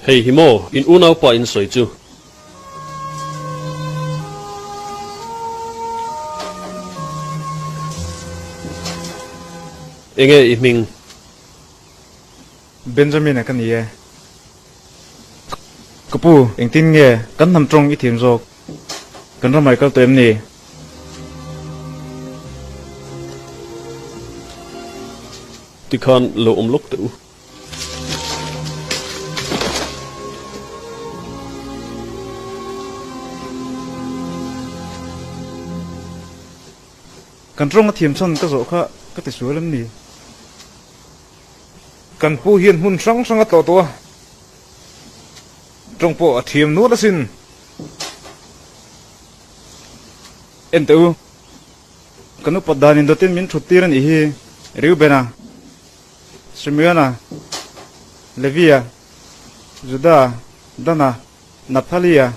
Hei hi maw in unaupa in sawi chu? Enge i hming? Benjamin-a ka ni e. Ka pu, engtin nge kan hnam tawng i thiam zawk? Kan ramah i kal tawh em ni? Tikhan lo awm lawk teh u. Kan tawng a thiam chhan ka zawh kha ka ti sual em ni? Kan pu hian hmun hrang hrang a tlawh tawh a, tawng pawh a thiam nual asin. En teh u, kan upat danin dawtin min thut tir a nih hi, Reubena, Simeona, Levia, Juda, Dana, Naphthalia,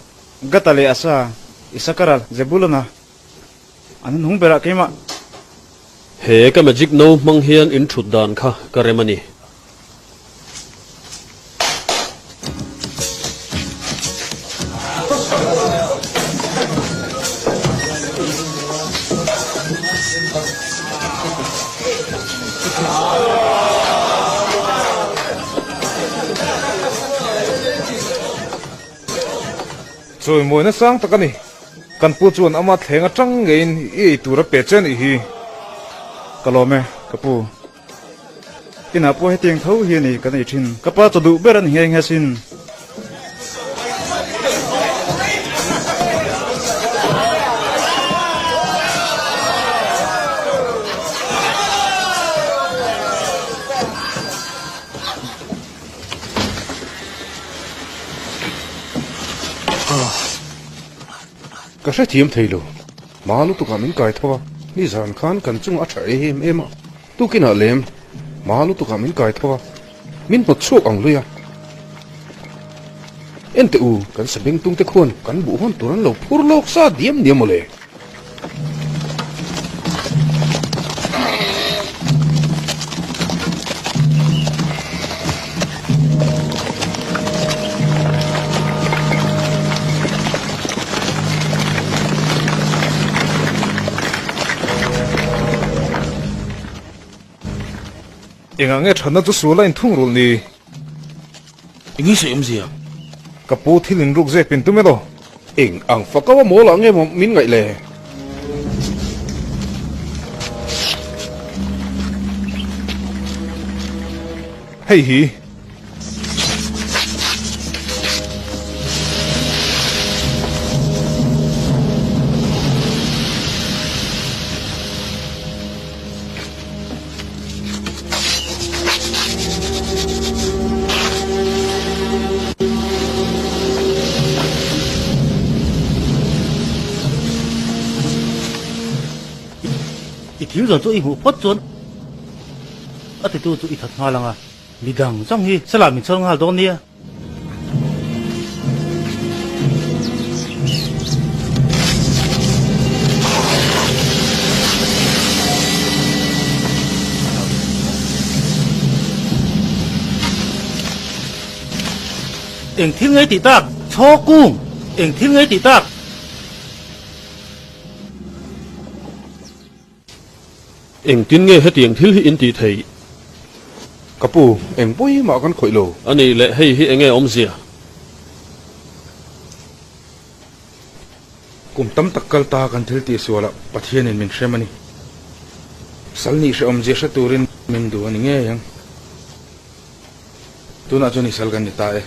Gata leh Asa, Isakara, Zebulona, An hnung berah keimah. He ka magic no hmang hian in thut dan kha ka rem a ni. Chawimawi nasang tak a ni. Kan pu chuan ama thleng atang ngeiin i ei tur a pe che anih hi. Ka lawm e, ka pu. Inah pawh hetiang tho hi a ni kan ei thin. Ka pa chaw duh ber a ni nghe nghe sin. Ka hrethiam thei lo. Hma lutukah min kai tho a, nizan khan kan chungah a tha em em a, tukinah lem hma lutukah min kai tho a, min hnawt chhuak ang lui a. Enteh u, kan sabengtung te khuan kan buh hawn tur an lo phur lawk sa diam diam mawle. Engah nge thatna chu sual a inthungrulh ni? Eng i sawi awmzia? Ka pu thil inruk zep in tum elaw? Eng ang fak a mawl ah nge maw min ngaih le? Hei hi. I thil zawn chu i hmuh phawt chuan a titu chu i that nghal ang a, midang zawng hi salah min chhawr nghal dawn nia. Eng thil ngei tih tak? Chaw kung! Eng thil ngei tih tak? Engtin nge hetiang thil hi in tih theih? Ka pu, eng pawimah kan khawih lo. A nih leh hei hi enge awmzia? Kum tam tak kal ta kan thil tih sualah Pathianin min hrem a ni. Sal nih hrehawmzia hre turin min duh a ni ngei ang. Tunah chuan i sal kan ni ta e.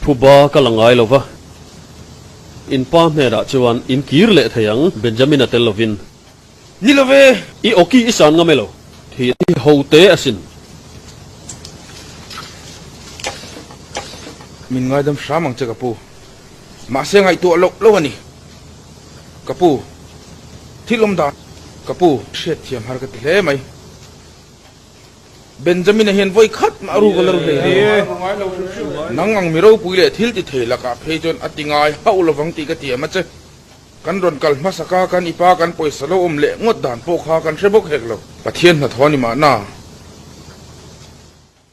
Phuba ka la ngai lo va, in pa hnenah chuan in kir leh thei ang, Benjamin-a tel lovin. Ni lo ve! I awki i san ngam e lo, thi i ho te asin. Min ngaidam hram ang che ka pu. Mahse ngaihtuah loh loh a ni. Ka pu, thil awm dan ka pu hriatthiam har ka ti hle mai. Benjamin-a hian vawi khat mah a ruk a la ru hlei lo. Nang ang mi ropui leh thil ti thei lakah phei chuan a ti ngai hauh lovang tih ka tiam a che. Kan rawn kal hmasak a, kan ipa kan pawisa lo awm leh ngawt dan pawh kha kan hre bawk hek lo. Pathian hnathawh a ni mahna.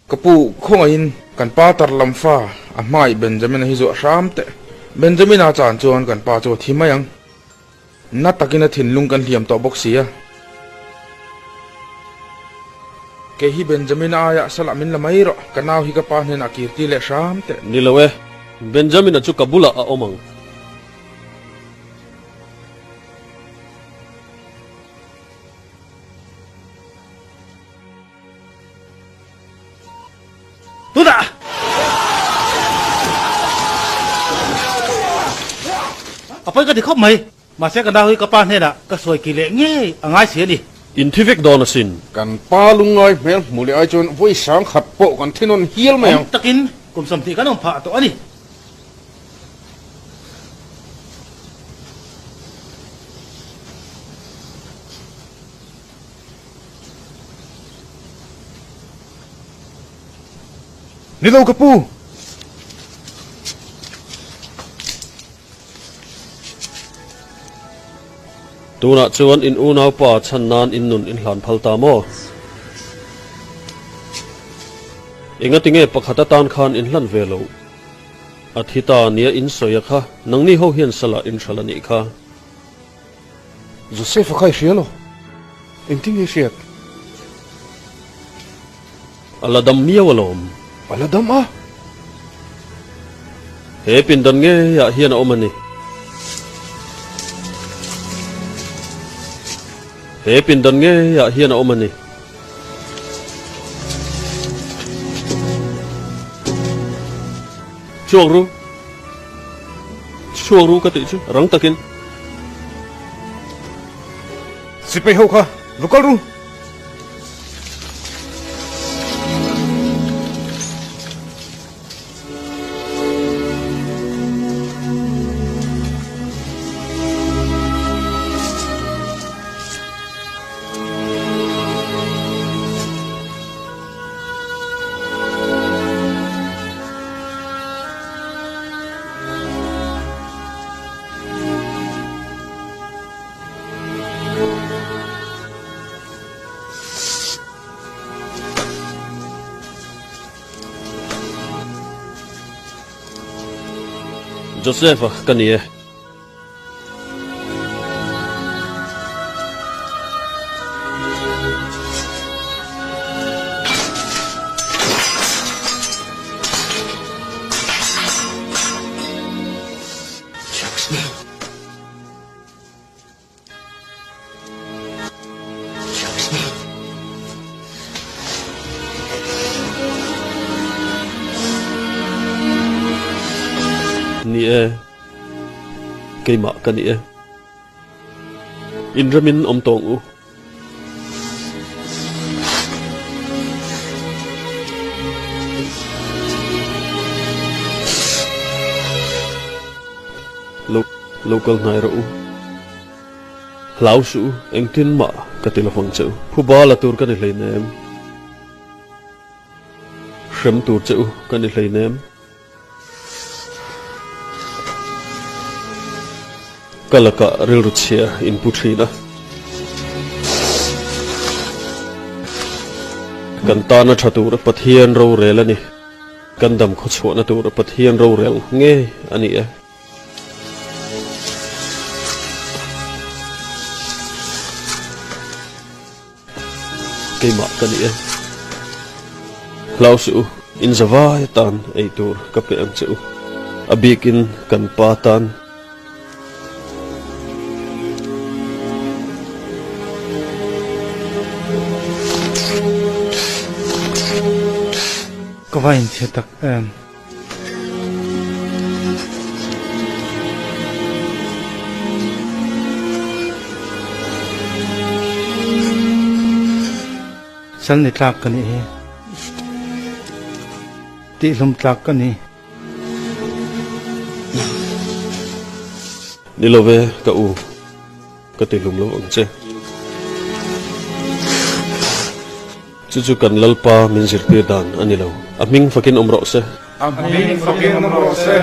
Ka pu, khawngaihin kan pa tar lam fa a hmaih Benjamina hi zuah hram teh. Benjamina chan chuan kan pa chu a thi mai ang. Na takin a thinlung kan hliam tawh bawk si a. Kei hi Benjamina aiah salah min la mai rawh, ka nau hi ka pa hnenah kir ti leh hram teh. Ni lo e, Benjamina chu ka bulah a awm ang. Tunah! A pawi ka ti khawp mai. Mahse ka nau hi ka pa hnenah ka sawi ki leh ngei a ngai si a ni. In thi vek dawn asin. Kan pa lungngai hmel hmu leh ai chuan vawi sang khat pawh kan thi nawn hial mai ang. Awm takin kum 20 kan awm phah tawh a ni. Ni lo ka pu! Tunah chuan in unaupa chhan nan in nun in hlan phal ta maw? Engati nge pakhat atan khan in hlan ve loh? A thi ta nia in sawi a kha, nangni ho hian salah in hral a nih kha. Joseph a kha i hria lo. Engtin nge i hriat? A la dam miau alawm. A la dam a? He pindan ngeiah hian a awm a ni. He pindan ngeiah hian a awm a ni. Chhuak ru. Chhuak ru ka tih chu rang takin. Sipai ho kha va kal ru. Joseph-a ka ni e. Ni e, keimah ka ni e. Inremin awm tawng u. Lo lo kal hnai rawh u. Hlau suh u, engtin mah ka ti lovang che u. Phuba la tur ka ni hleinem. Hrem tur che u ka ni hleinem. Ka lakah rilru chhia in pu thin a. Kan tana tha tur Pathian rorel a ni. Kan dam khawchhuahna tur Pathian rorel ngei a ni e. Keimah ka ni e. Hlau suh u, in zavai atan ei tur ka pe ang che u. A bikin kan pa tan. Ka va inchhe tak em. Sal ni tlak ka nih hi. Tihlum tlak ka ni. Ni lo ve ka u, ka tihlum lo ang che. Chu chu kan Lalpa min zirtir dan a ni lo. A hming fakin awm rawh se. A hming fakin awm rawh se.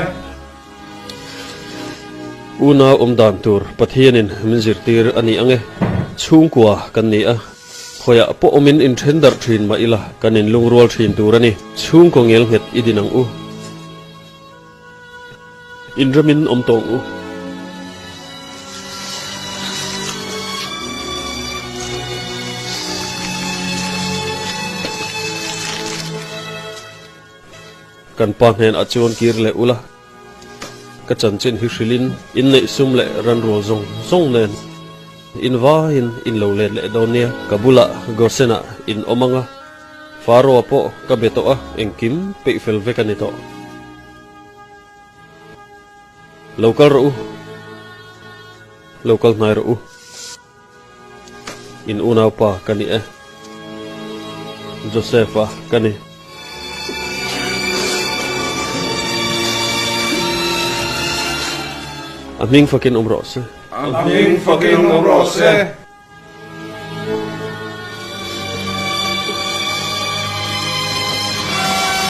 Unau awm dan tur Pathianin min zirtir a ni ang e. Chhungkua kan ni a, khawiah pawh awmin inthen darh thin mah ila kan inlungrual thin tur a ni. Chhungkaw ngel nghet i din ang u. Inremin awm tawh ang u. Kan pa hnenah chuan kir leh ula, ka chanchin hi hrilhin inneih sum leh ranrual zawng zawng nen in vaiin in lo let leh dawn nia. Ka bulah Gosen-ah in awm ang a, Faro-a pawh ka be tawh a, engkim peih fel vek a ni tawh. Lo kal rawh u, lo kal hnai rawh u. In unaupa ka ni e. Joseph-a ka ni. A hming fakin awm rawh se. A hming fakin awm rawh se.